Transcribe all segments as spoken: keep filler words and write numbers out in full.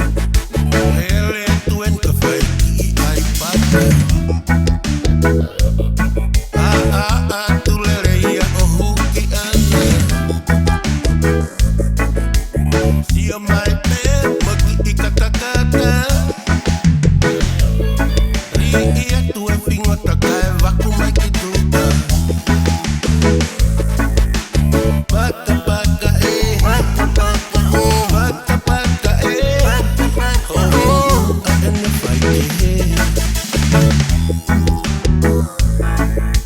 Hele atu eni ka fai kiʻi ʻai papa. ʻĀ, ʻā, ʻā, tulele ia ʻo huki ʻana. Sio mai pē mo e kiʻi katakata. Liʻi atu e fingota kae vaku mai ki tuʻa. Paka paka ē. Paka paka ē. Ho, ho, ʻa ʻene fai kehe.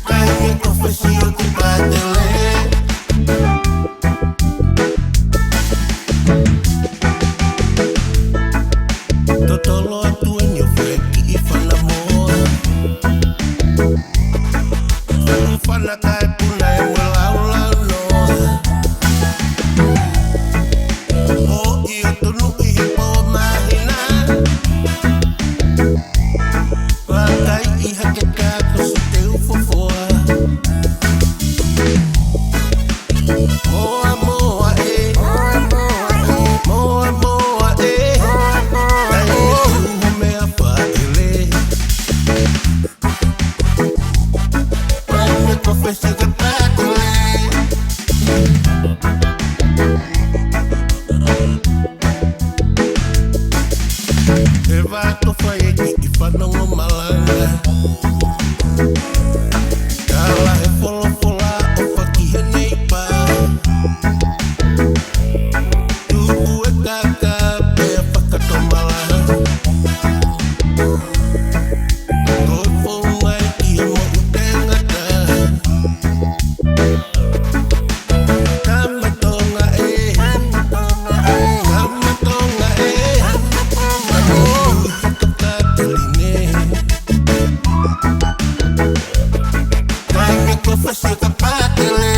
Kae ke ko fesi o ki patele. Totolo atu eni ʻo fai kiʻi fana moa. Fana kae puna e ua laulau noa. ʻOi ʻo tonu ʻi he pō māhina. Vakai ʻi hake ka ko su te u fofoa. Moa moa ē. Moa moa ē. Ai e tuhu mea faʻele. Pau me ko fesi ka patele. He vā ko fai e kiʻi fanongo malanga. Kala he folofola ʻo faki he neipa. Tuku e kaka pea fakatomala. Ko e founga ʻi he moʻu tangata. Kama Tonga ē. Kama Tonga ē. Kama Tonga ē. Kama Tonga ē. Kae ke ko fasi ka patele.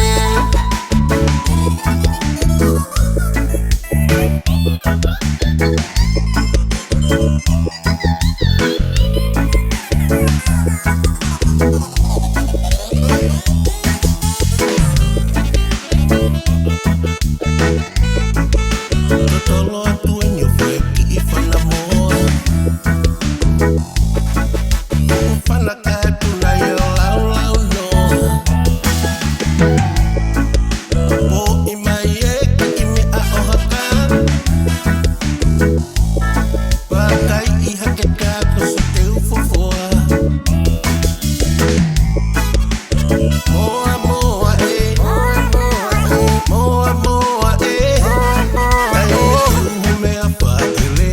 Totolo atu eni ʻo fai kiʻi fana moa. Fana kae puna ia ʻo laulau noa. Poʻi mai e kiʻi meʻa ʻo haka. Vakai ʻi hake ka ko su te u fofoa. Moa moa ē. Moa moa ē. Ai e tuhu mea faʻele.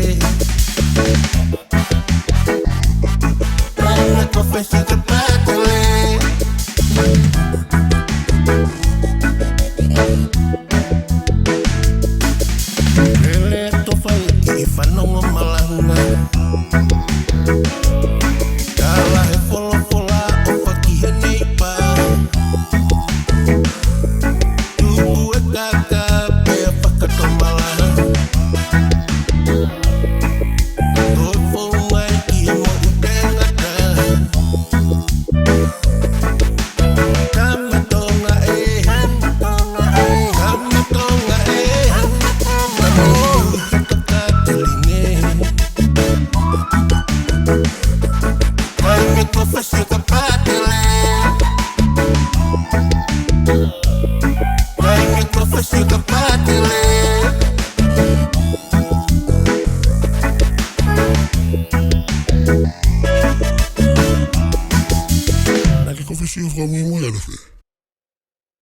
Pau me ko fesi ka patele. Lele atu ʻo fai kiʻi fanongo malanga. Kala he folofola ʻo faki he neipa. Tuku e kaka pea fakatomala. Ko e founga ʻi he moʻu tangata. Kama Tonga ē. Kama Tonga ē. Kama Tonga ē. Kama Tonga ē. Kae ke ko fasi ka patele. Kae ke ko fasi ka patele. Kae ke ko fasi ka muimui ʻa e fē.